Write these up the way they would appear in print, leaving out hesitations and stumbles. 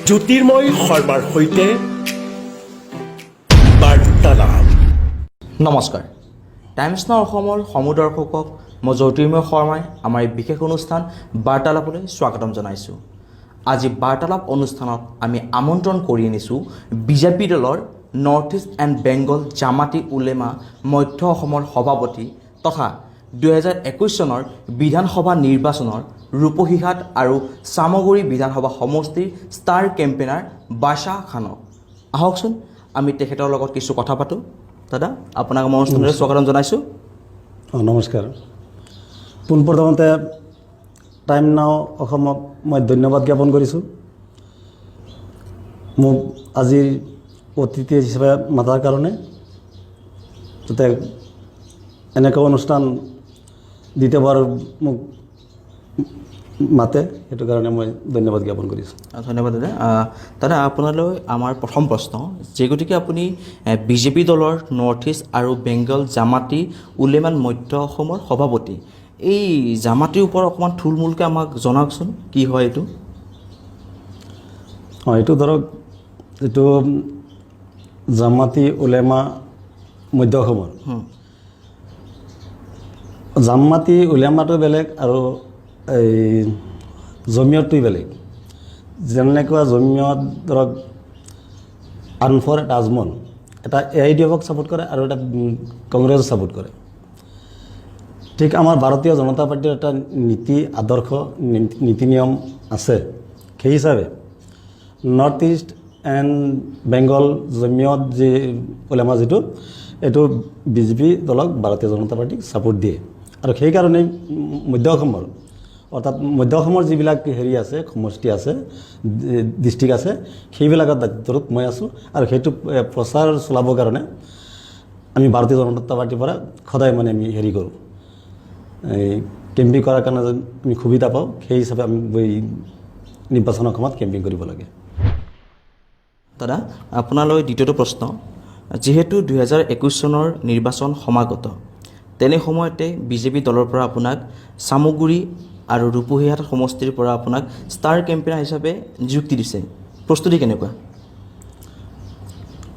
জ্যোতিৰ্ময় শৰ্মাৰ সৈতে বাৰ্তালাপ। নমস্কাৰ, টাইমছ নাও অসমৰ সমূহ দৰ্শকক মই জ্যোতিৰ্ময় শৰ্মাই আমাৰ এই বিশেষ অনুষ্ঠান বাৰ্তালাপলৈ স্বাগতম জনাইছোঁ। আজি বাৰ্তালাপ অনুষ্ঠানত আমি আমন্ত্ৰণ কৰি আনিছোঁ বিজেপি দলৰ নৰ্থ ইষ্ট এণ্ড বেংগল জামাতি উলেমা মধ্য অসমৰ সভাপতি তথা 2021 চনৰ বিধানসভা নিৰ্বাচনৰ ৰূপহীহাট আৰু চামগুৰি বিধানসভা সমষ্টিৰ ষ্টাৰ কেম্পেইনাৰ বাদশাহ খানক। আহকচোন, আমি তেখেতৰ লগত কিছু কথা পাতোঁ। দাদা, আপোনাক আমাৰ অনুষ্ঠানলৈ স্বাগতম জনাইছোঁ। অঁ, নমস্কাৰ। পোনপ্ৰথমতে টাইম নাও অসমক মই ধন্যবাদ জ্ঞাপন কৰিছোঁ, মোক আজিৰ অতিথি হিচাপে মাতাৰ কাৰণে, যাতে এনেকুৱা অনুষ্ঠান দ্বিতীয়বাৰ মোক মাতে, সেইটো কাৰণে মই ধন্যবাদ জ্ঞাপন কৰিছোঁ। ধন্যবাদ দাদা। দাদা, আপোনালৈ আমাৰ প্ৰথম প্ৰশ্ন যে গতিকে আপুনি বিজেপি দলৰ নৰ্থ ইষ্ট আৰু বেংগল জামাতি উলেমান মধ্য অসমৰ সভাপতি, এই জামাতিৰ ওপৰত অকণমান থুলমূলকৈ আমাক জনাওকচোন, কি হয় এইটো? অঁ, এইটো ধৰক, এইটো জামাতি উলেমা মধ্য অসমৰ জামাতি উলেমাটো বেলেগ আৰু এই জমিয়তটো বেলেগ। যেনেকুৱা জমিয়ত ধৰক আনফৰ এটা আজমল, এটা এ I D এফক ছাপোৰ্ট কৰে আৰু এটা কংগ্ৰেছক ছাপোৰ্ট কৰে। ঠিক আমাৰ ভাৰতীয় জনতা পাৰ্টীৰ এটা নীতি আদৰ্শ, নীতি নিয়ম আছে। সেই হিচাপে north east and Bengal Jamiat যি উলেমা যিটো, এইটো বিজেপি দলক, ভাৰতীয় জনতা পাৰ্টীক ছাপোৰ্ট দিয়ে। আৰু সেইকাৰণেই মধ্য অসমৰ, অৰ্থাৎ মধ্য অসমৰ যিবিলাক হেৰি আছে, সমষ্টি আছে, ডিষ্ট্ৰিক্ট আছে, সেইবিলাকৰ দায়িত্বত মই আছোঁ। আৰু সেইটো প্ৰচাৰ চলাবৰ কাৰণে আমি ভাৰতীয় জনতা পাৰ্টীৰ পৰা সদায় মানে আমি হেৰি কৰোঁ, এই কেম্পিং কৰাৰ কাৰণে যেন আমি সুবিধা পাওঁ, সেই হিচাপে আমি এই নিৰ্বাচনৰ সময়ত কেম্পিং কৰিব লাগে। দাদা, আপোনালৈ দ্বিতীয়টো প্ৰশ্ন। যিহেতু 2021 চনৰ নিৰ্বাচন সমাগত, তেনে সময়তে বিজেপি দলৰ পৰা আপোনাক চামগুৰি আৰু ৰূপহীহাট সমষ্টিৰ পৰা আপোনাক ষ্টাৰ কেম্পেইনাৰ হিচাপে নিযুক্তি দিছে, প্ৰস্তুতি কেনেকুৱা?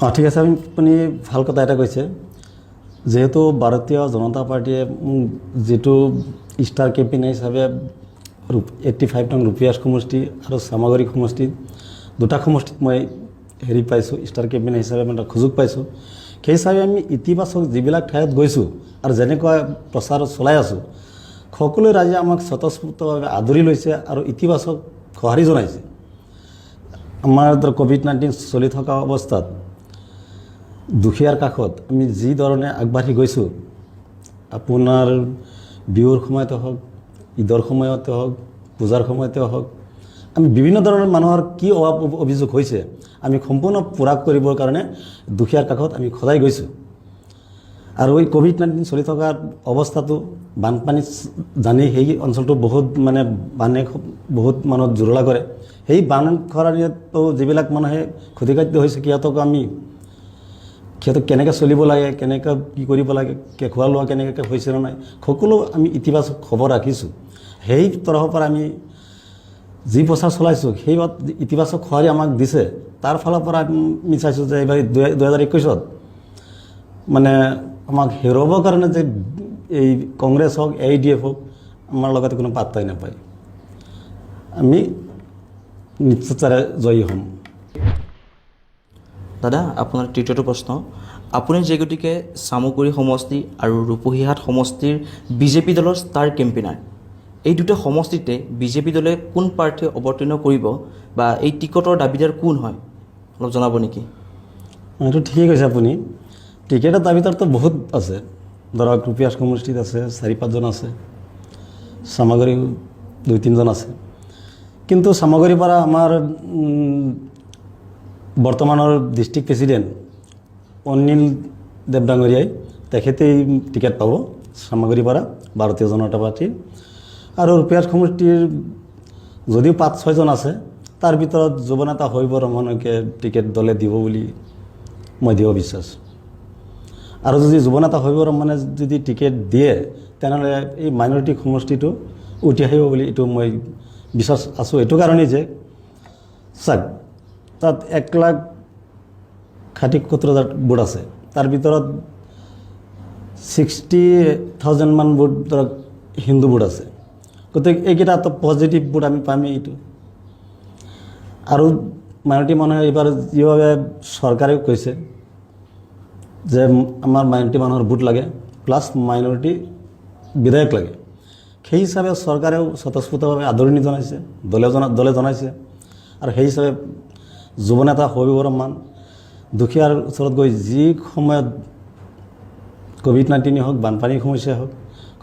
অঁ, ঠিক আছে, আপুনি ভাল কথা এটা কৈছে। যিহেতু ভাৰতীয় জনতা পাৰ্টীয়ে মোক যিটো ষ্টাৰ কেম্পেইন হিচাপে 85 নং ৰূপহীহাট সমষ্টি আৰু চামগুৰি সমষ্টি, দুটা সমষ্টিত মই হেৰি পাইছোঁ, ষ্টাৰ কেম্পেইন হিচাপে মানে সুযোগ পাইছোঁ, সেই হিচাপে আমি ইতিবাচক যিবিলাক ঠাইত গৈছোঁ আৰু যেনেকুৱা প্ৰচাৰ চলাই আছোঁ, সকলো ৰাইজে আমাক স্বতঃস্ফূৰ্তভাৱে আদৰি লৈছে আৰু ইতিবাচক সঁহাৰি জনাইছে। আমাৰ ধৰ ক'ভিড-19 চলি থকা অৱস্থাত দুখীয়াৰ কাষত আমি যি ধৰণে আগবাঢ়ি গৈছোঁ, আপোনাৰ বিহুৰ সময়তে হওক, ঈদৰ সময়তে হওক, পূজাৰ সময়তে হওক, আমি বিভিন্ন ধৰণৰ মানুহৰ কি অভাৱ অভিযোগ হৈছে, আমি সম্পূৰ্ণ পূৰা কৰিবৰ কাৰণে দুখীয়াৰ কাষত আমি সদায় গৈছোঁ। আৰু এই ক'ভিড-19 চলি থকা অৱস্থাটো, বানপানী জানি সেই অঞ্চলটো বহুত মানে বানে খুব বহুত মানুহ জুৰুলা কৰে। সেই বান খৰালিতো যিবিলাক মানুহে ক্ষতিগ্ৰস্ত হৈছে, সিহঁতক আমি সিহঁতক কেনেকৈ চলিব লাগে, কেনেকৈ কি কৰিব লাগে, খোৱা লোৱা কেনেকৈ হৈছে নে নাই, সকলো আমি ইতিবাচক খবৰ ৰাখিছোঁ। সেই তৰফৰ পৰা আমি যি প্ৰচাৰ চলাইছোঁ, সেই ইতিবাচক সঁহাৰি আমাক দিছে। তাৰ ফালৰ পৰা আমি চাইছোঁ যে এইবাৰ 2021ত মানে আমাক হেৰুৱাবৰ কাৰণে যে এই কংগ্ৰেছ হওক, এ I D F হওক, আমাৰ লগত কোনো পাত্তাই নাপায়। আমি নিশ্চয়তাৰে জয়ী হ'ম। দাদা, আপোনাৰ তৃতীয়টো প্ৰশ্ন। আপুনি যে গতিকে চামগুৰি সমষ্টি আৰু ৰূপহীহাট সমষ্টিৰ বিজেপি দলৰ ষ্টাৰ কেম্পেইনাৰ, এই দুটা সমষ্টিতে বিজেপি দলে কোন প্ৰাৰ্থী অৱতীৰ্ণ কৰিব বা এই টিকটৰ দাবীদাৰ কোন হয়, অলপ জনাব নেকি? এইটো ঠিকেই কৈছে আপুনি। টিকেটৰ দাবীদাৰতো বহুত আছে। ধৰক ৰূপহীহাট সমষ্টিত আছে চাৰি পাঁচজন আছে, চামগুৰি দুই তিনিজন আছে। কিন্তু চামগুৰিৰ পৰা আমাৰ বৰ্তমানৰ ডিষ্ট্ৰিক্ট প্ৰেচিডেণ্ট অনিল দেৱ ডাঙৰীয়াই, তেখেতেই টিকেট পাব চামগুৰিৰ পৰা ভাৰতীয় জনতা পাৰ্টীৰ। আৰু ৰূপহীহাট সমষ্টিৰ যদিও পাঁচ ছয়জন আছে, তাৰ ভিতৰত যুৱ নেতা হবিবৰ ৰহমানকে টিকেট দলে দিব বুলি মই দিব বিশ্বাস। আৰু যদি যুৱ নেতা হবিবৰ ৰহমানে যদি টিকেট দিয়ে, তেনেহ'লে এই মাইনৰিটি সমষ্টিটো উঠি আহিব বুলি এইটো মই বিশ্বাস আছোঁ। এইটো কাৰণেই যে চাওক তাত 1,60,70,000 ভোট আছে। তাৰ ভিতৰত 60,000মান ভোট ধৰক হিন্দু ভোট আছে। গতিকে এইকেইটা পজিটিভ ভোট আমি পামেই এইটো। আৰু মাইনৰিটি মানুহে এইবাৰ যিভাৱে চৰকাৰেও কৈছে যে আমাৰ মাইনৰিটি মানুহৰ ভোট লাগে, প্লাছ মাইনৰিটি বিধায়ক লাগে, সেই হিচাপে চৰকাৰেও স্বতঃস্ফূৰ্তভাৱে আদৰণি জনাইছে, দলে জনাইছে। আৰু সেই হিচাপে যুৱ নেতা হবিবৰ ৰহমান দুখীয়াৰ ওচৰত গৈ যি সময়ত ক'ভিড-19 হওক, বানপানীৰ সমস্যা হওক,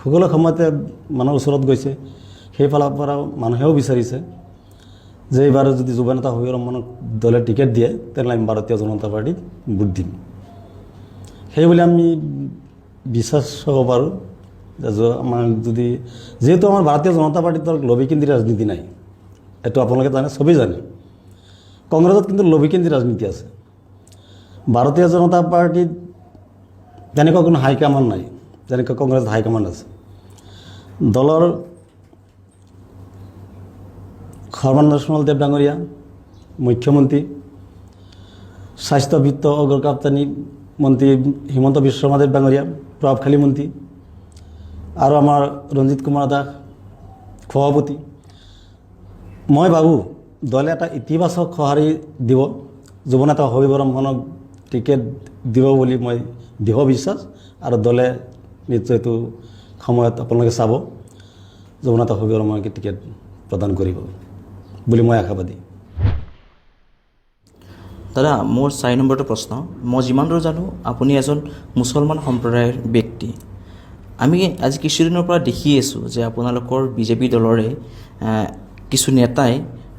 সকলো সময়তে মানুহৰ ওচৰত গৈছে। সেইফালৰ পৰাও মানুহেও বিচাৰিছে যে এইবাৰ যদি যুৱ নেতা হবিবৰ ৰহমানক দলে টিকেট দিয়ে, তেনেহ'লে আমি ভাৰতীয় জনতা পাৰ্টীত ভোট দিম। সেইবুলি আমি বিশ্বাস হ'ব পাৰোঁ যে আমাৰ যদি, যিহেতু আমাৰ ভাৰতীয় জনতা পাৰ্টীত ধৰক লবি কেন্দ্ৰিক ৰাজনীতি নাই, এইটো আপোনালোকে জানে, চবেই জানে। কংগ্ৰেছত কিন্তু লবি কেন্দ্ৰিক ৰাজনীতি আছে। ভাৰতীয় জনতা পাৰ্টীত তেনেকুৱা কোনো হাইকমাণ্ড নাই, যেনেকৈ কংগ্ৰেছত হাইকমাণ্ড আছে। দলৰ সৰ্বানন্দ সোণোৱাল দেৱ ডাঙৰীয়া মুখ্যমন্ত্ৰী, স্বাস্থ্য, বিত্ত গড়কাপ্তানি মন্ত্ৰী হিমন্ত বিশ্ব শৰ্মাদেৱ ডাঙৰীয়া প্ৰভাৱশালী মন্ত্ৰী, আৰু আমাৰ ৰঞ্জিত কুমাৰ দাস সভাপতি। মই ভাবোঁ দলে এটা ইতিবাচক সঁহাৰি দিব, যুৱ নেতা হবিবৰ ৰহমানক টিকেট দিব বুলি মই দৃঢ় বিশ্বাস। আৰু দলে নিশ্চয় এইটো সময়ত আপোনালোকে চাব, যুৱ নেতা হবিবৰ ৰহমানক টিকেট প্ৰদান কৰিব বুলি মই আশাবাদী। দাদা, মোৰ 4 নম্বৰটো প্ৰশ্ন। মই যিমান দূৰ জানো, আপুনি এজন মুছলমান সম্প্ৰদায়ৰ ব্যক্তি। আমি আজি কিছুদিনৰ পৰা দেখি আছোঁ যে আপোনালোকৰ বিজেপি দলৰে কিছু নেতাই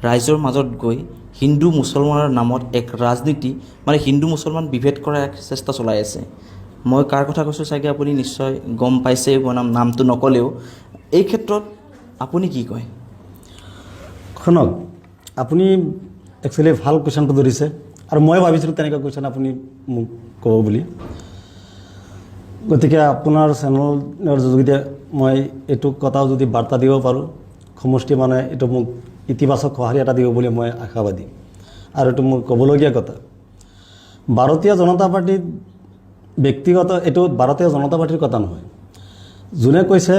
ৰাইজৰ মাজত গৈ হিন্দু মুছলমানৰ নামত এক ৰাজনীতি, মানে হিন্দু মুছলমান বিভেদ কৰাৰ এক চেষ্টা চলাই আছে। মই কাৰ কথা কৈছোঁ চাগে আপুনি নিশ্চয় গম পাইছেই, মই নামটো নক'লেও। এই ক্ষেত্ৰত আপুনি কি কয়? শুনক, আপুনি একচুৱেলি ভাল কুৱেশ্যনটো ধৰিছে আৰু মই ভাবিছিলোঁ তেনেকুৱা কুৱেশ্যন আপুনি মোক ক'ব বুলি। গতিকে আপোনাৰ চেনেলৰ যোগেদি মই এইটো কথাও যদি বাৰ্তা দিব পাৰোঁ, সমষ্টি মানে এইটো মোক ইতিবাচক সঁহাৰি এটা দিব বুলি মই আশাবাদী। আৰু এইটো মোৰ ক'বলগীয়া কথা, ভাৰতীয় জনতা পাৰ্টীত ব্যক্তিগত, এইটো ভাৰতীয় জনতা পাৰ্টীৰ কথা নহয়। যোনে কৈছে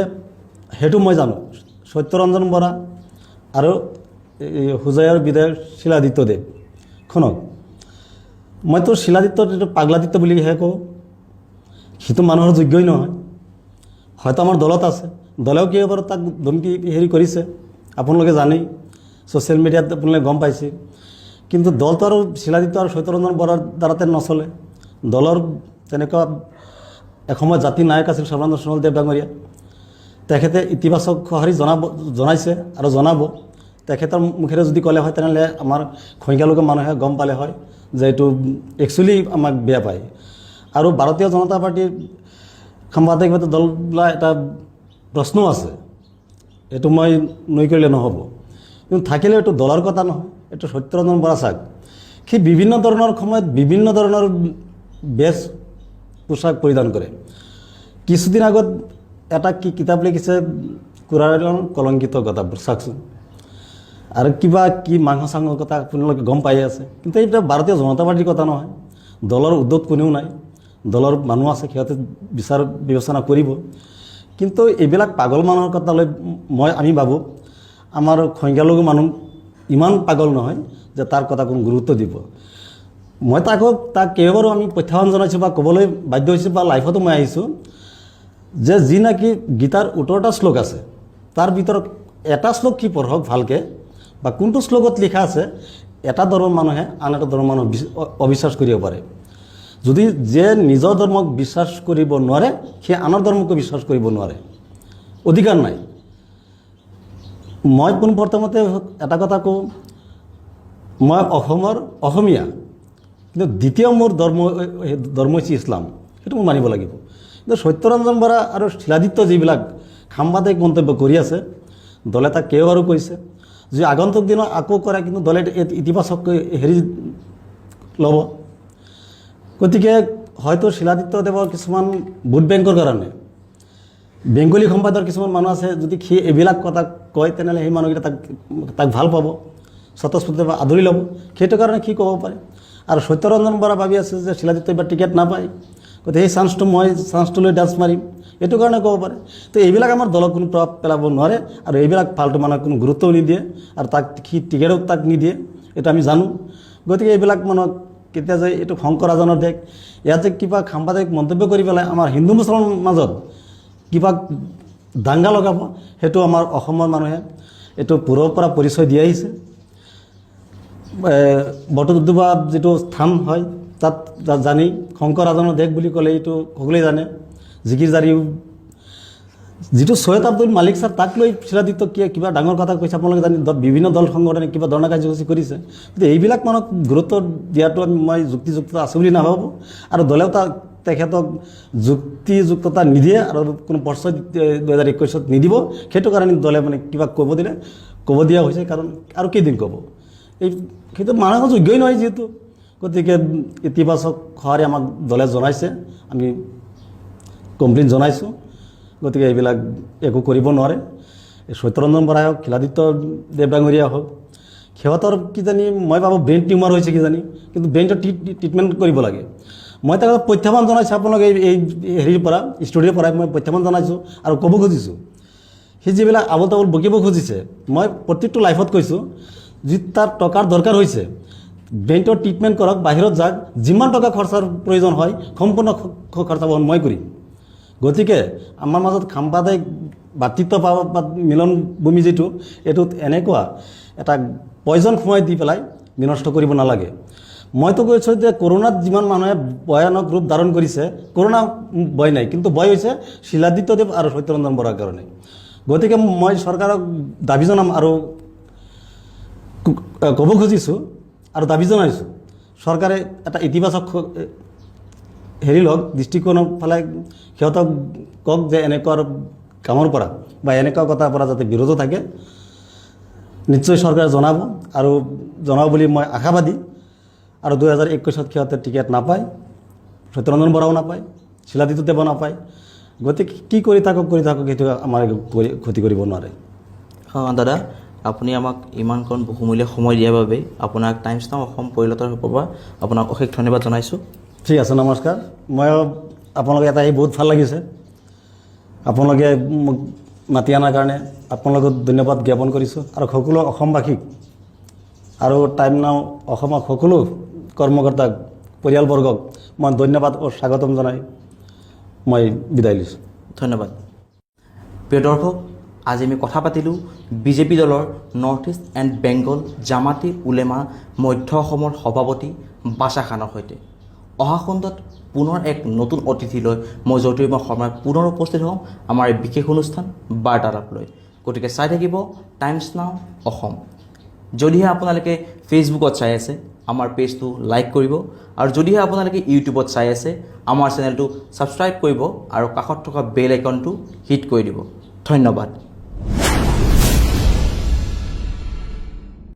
সেইটো মই জানো, সত্যৰঞ্জন বৰা আৰু এই হোজাইৰ বিধায়ক শিলাদিত্য দেৱ। শুনক, মইতো শিলাদিত্য এইটো পাগলাদিত্য বুলিহে কওঁ। সিটো মানুহৰ যোগ্যই নহয়। হয়তো আমাৰ দলত আছে, দলেও কি বাৰু তাক ধমকি হেৰি কৰিছে, আপোনালোকে জানেই, ছ'চিয়েল মিডিয়াত আপোনালোকে গম পাইছে। কিন্তু দলটো আৰু শিলাদিত্য আৰু সত্যৰঞ্জন বৰাৰ দ্বাৰাতে নচলে। দলৰ তেনেকুৱা এসময়ত জাতি নায়ক আছিল সৰ্বানন্দ সোণোৱাল দেৱ ডাঙৰীয়া। তেখেতে ইতিবাচক সঁহাৰি জনাইছে আৰু জনাব। তেখেতৰ মুখেৰে যদি ক'লে হয়, তেনেহ'লে আমাৰ সংখ্যালঘু মানুহে গম পালে হয় যে এইটো একচুৱেলি আমাক বেয়া পায়। আৰু ভাৰতীয় জনতা পাৰ্টীৰ সাংবাদিকতা দল বোলা এটা প্ৰশ্নও আছে, এইটো মই নুই কৰিলে নহ'ব। কিন্তু থাকিলেও এইটো দলৰ কথা নহয়, এইটো সত্যৰঞ্জন বৰা চাওক, সি বিভিন্ন ধৰণৰ সময়ত বিভিন্ন ধৰণৰ বেশ পোচাক পৰিধান কৰে। কিছুদিন আগত এটা কি কিতাপ লিখিছে, কোৰাণৰ কলংকিত কথাবোৰ, চাওকচোন। আৰু কিবা কি মাংস চাংসৰ কথা আপোনালোকে গম পাই আছে। কিন্তু এইটো ভাৰতীয় জনতা পাৰ্টীৰ কথা নহয়, দলৰ উদ্যোগ কোনেও নাই। দলৰ মানুহ আছে, সিহঁতে বিচাৰ বিবেচনা কৰিব। কিন্তু এইবিলাক পাগল মানুহৰ কথালৈ আমি ভাবোঁ, আমাৰ সংখ্যালঘু মানুহ ইমান পাগল নহয় যে তাৰ কথা কোনো গুৰুত্ব দিব। মই তাক কেইবাৰো আমি প্ৰত্যাহ্বান জনাইছোঁ বা ক'বলৈ বাধ্য হৈছোঁ বা লাইফতো মই আহিছোঁ যে যি নাকি গীতাৰ 18টা শ্লোক আছে, তাৰ ভিতৰত এটা শ্লোক কি পঢ়ক ভালকৈ, বা কোনটো শ্লোকত লিখা আছে এটা ধৰ্মৰ মানুহে আন এটা ধৰ্মৰ মানুহ অবিশ্বাস কৰিব পাৰে। যদি যে নিজৰ ধৰ্মক বিশ্বাস কৰিব নোৱাৰে, সেই আনৰ ধৰ্মকো বিশ্বাস কৰিব নোৱাৰে, অধিকাৰ নাই। মই পোনপ্ৰথমতে এটা কথা কওঁ, মই অসমৰ অসমীয়া, কিন্তু দ্বিতীয় মোৰ ধৰ্ম হৈছে ইছলাম, সেইটো মই মানিব লাগিব। কিন্তু সত্যৰঞ্জন বৰা আৰু শিলাদিত্য যিবিলাক সাংবাদিক মন্তব্য কৰি আছে, দলে তাক কেইবাৰো কৈছে যে আগন্তুক দিনত আকৌ কৰে, কিন্তু দলে ইতিবাচক হেৰি ল'ব। গতিকে হয়তো শিলাদিত্য দেৱৰ কিছুমান ভোট বেংকৰ কাৰণে বেংগলী সম্প্ৰদায়ৰ কিছুমান মানুহ আছে, যদি সি এইবিলাক কথা কয়, তেনেহ'লে সেই মানুহকেইটা তাক ভাল পাব। স্বতঃস্ফূৰ্তভাৱে আদৰি ল'ব। সেইটো কাৰণে কি ক'ব পাৰে। আৰু সত্যৰঞ্জন বৰা ভাবি আছে যে শিলাদিত্য এইবাৰ টিকেট নাপায়, গতিকে সেই চান্সটো মই চান্সটো লৈ ডান্স মাৰিম, এইটো কাৰণে ক'ব পাৰে। তো এইবিলাক আমাৰ দলক কোনো প্ৰভাৱ পেলাব নোৱাৰে আৰু এইবিলাক ফাল্টু মানুহক কোনো গুৰুত্বও নিদিয়ে আৰু তাক সি টিকেটো তাক নিদিয়ে, এইটো আমি জানো। গতিকে এইবিলাক মানুহক কেতিয়া যে এইটো শংকৰ আজানৰ দেশ, ইয়াত যে কিবা সাম্প্ৰদায়িক মন্তব্য কৰি পেলাই আমাৰ হিন্দু মুছলমানৰ মাজত কিবা দাঙ্গা লগাব, সেইটো আমাৰ অসমৰ মানুহে এইটো পূৰ্বৰ পৰা পৰিচয় দি আহিছে। বটদ্ৰৱা যিটো স্থান হয় তাত জানি শংকৰ আজানৰ দেশ বুলি ক'লে এইটো সকলোৱে জানে। জিকিৰ জাৰিও যিটো চৈয়দ আব্দুল মালিক ছাৰ, তাক লৈ শিলাদিত্য কিবা ডাঙৰ কথা কৈছে আপোনালোকে জানি, বিভিন্ন দল সংগঠনে কিবা ধৰ্ণা কাৰ্যসূচী কৰিছে। কিন্তু এইবিলাক মানুহক গুৰুত্ব দিয়াটো মই যুক্তিযুক্ততা আছে বুলি নাভাবোঁ আৰু দলেও তাক তেখেতক যুক্তিযুক্ততা নিদিয়ে আৰু কোনো প্ৰশ্ৰয় 2021ত নিদিব। সেইটো কাৰণে দলে মানে কিবা ক'ব দিলে ক'ব দিয়া হৈছে, কাৰণ আৰু কেইদিন ক'ব, এই সেইটো মানুহৰ যোগ্যই নহয় যিহেতু। গতিকে ইতিবাচক সঁহাৰি আমাক দলে জনাইছে, আমি কমপ্লেইন জনাইছোঁ। গতিকে এইবিলাক একো কৰিব নোৱাৰে। এই সত্যৰঞ্জন বৰাই হওক, শিলাদিত্য দেৱ ডাঙৰীয়া হওক, সিহঁতৰ কিজানি মই ভাবোঁ ব্ৰেইন টিউমাৰ হৈছে কিজানি, কিন্তু ব্ৰেইনটো ট্ৰিটমেণ্ট কৰিব লাগে। মই তেখেতক প্ৰত্যাহ্বান জনাইছোঁ, আপোনালোকে এই হেৰিৰ পৰা ষ্টুডিঅ'ৰ পৰাই মই প্ৰত্যাহ্বান জনাইছোঁ আৰু ক'ব খুজিছোঁ, সি যিবিলাক আবোল তাবোল বকিব খুজিছে, মই প্ৰত্যেকটো লাইফত কৈছোঁ, যি তাৰ টকাৰ দৰকাৰ হৈছে ব্ৰেইনটোৰ ট্ৰিটমেণ্ট কৰক, বাহিৰত যাওক, যিমান টকা খৰচাৰ প্ৰয়োজন হয় সম্পূৰ্ণ খৰচা বহন মই কৰিম। গতিকে আমাৰ মাজত সাম্প্ৰদায়িক ভাতৃত্ব বা মিলনভূমি যিটো, এইটোত এনেকুৱা এটা পয়জন সোমাই দি পেলাই বিনষ্ট কৰিব নালাগে। মইতো কৈছোঁ যে কৰোণাত যিমান মানুহে ভয়ানক ৰূপ ধাৰণ কৰিছে, কৰোণা ভয় নাই, কিন্তু ভয় হৈছে শিলাদিত্যদেৱ আৰু সত্যৰঞ্জন বৰাৰ কাৰণে। গতিকে মই চৰকাৰক দাবী জনাম আৰু ক'ব খুজিছোঁ আৰু দাবী জনাইছোঁ, চৰকাৰে এটা ইতিবাচক হেৰি লওক, দৃষ্টিকোণৰ ফালে সিহঁতক কওক যে এনেকুৱা কামৰ পৰা বা এনেকুৱা কথাৰ পৰা যাতে বিৰত থাকে। নিশ্চয় চৰকাৰে জনাব আৰু জনাব বুলি মই আশাবাদী। আৰু 2021ত সিহঁতে টিকেট নাপায়, সত্যৰঞ্জন বৰাও নাপায়, শিলাদিত্য দেৱো নাপায়। গতিকে কি কৰি থাকক কৰি থাকক, সেইটো আমাৰ একো ক্ষতি কৰিব নোৱাৰে। দাদা, আপুনি আমাক ইমানকণ বহুমূলীয়া সময় দিয়াৰ বাবে আপোনাক টাইমছ নাও অসম পৰিয়ালৰ তৰফৰ পৰা আপোনাক অশেষ ধন্যবাদ জনাইছোঁ। ঠিক আছে, নমস্কাৰ। মই আপোনালোকে এটা আহি বহুত ভাল লাগিছে, আপোনালোকে মোক মাতি অনাৰ কাৰণে আপোনালোকক ধন্যবাদ জ্ঞাপন কৰিছোঁ আৰু সকলো অসমবাসীক আৰু টাইম নাও অসমৰ সকলো কৰ্মকৰ্তাক, পৰিয়ালবৰ্গক মই ধন্যবাদ আৰু স্বাগতম জনাই মই বিদায় লৈছোঁ। ধন্যবাদ। প্ৰিয় দৰ্শক, আজি আমি কথা পাতিলোঁ বিজেপি দলৰ নৰ্থ ইষ্ট এণ্ড বেংগল জামাতি উলেমা মধ্য অসমৰ সভাপতি বাছা খানৰ সৈতে। অহা খণ্ডত পুনৰ এক নতুন অতিথি লৈ মই জ্যোতিৰ্ময় শৰ্মাই পুনৰ উপস্থিত হ'ম আমাৰ এই বিশেষ অনুষ্ঠান বাৰ্তালাপ লৈ। গতিকে চাই থাকিব টাইমছ নাও অসম। যদিহে আপোনালোকে ফেচবুকত চাই আছে, আমাৰ পেজটো লাইক কৰিব আৰু যদিহে আপোনালোকে ইউটিউবত চাই আছে, আমাৰ চেনেলটো ছাবস্ক্ৰাইব কৰিব আৰু কাষত থকা বেল আইকনটো হিট কৰি দিব। ধন্যবাদ।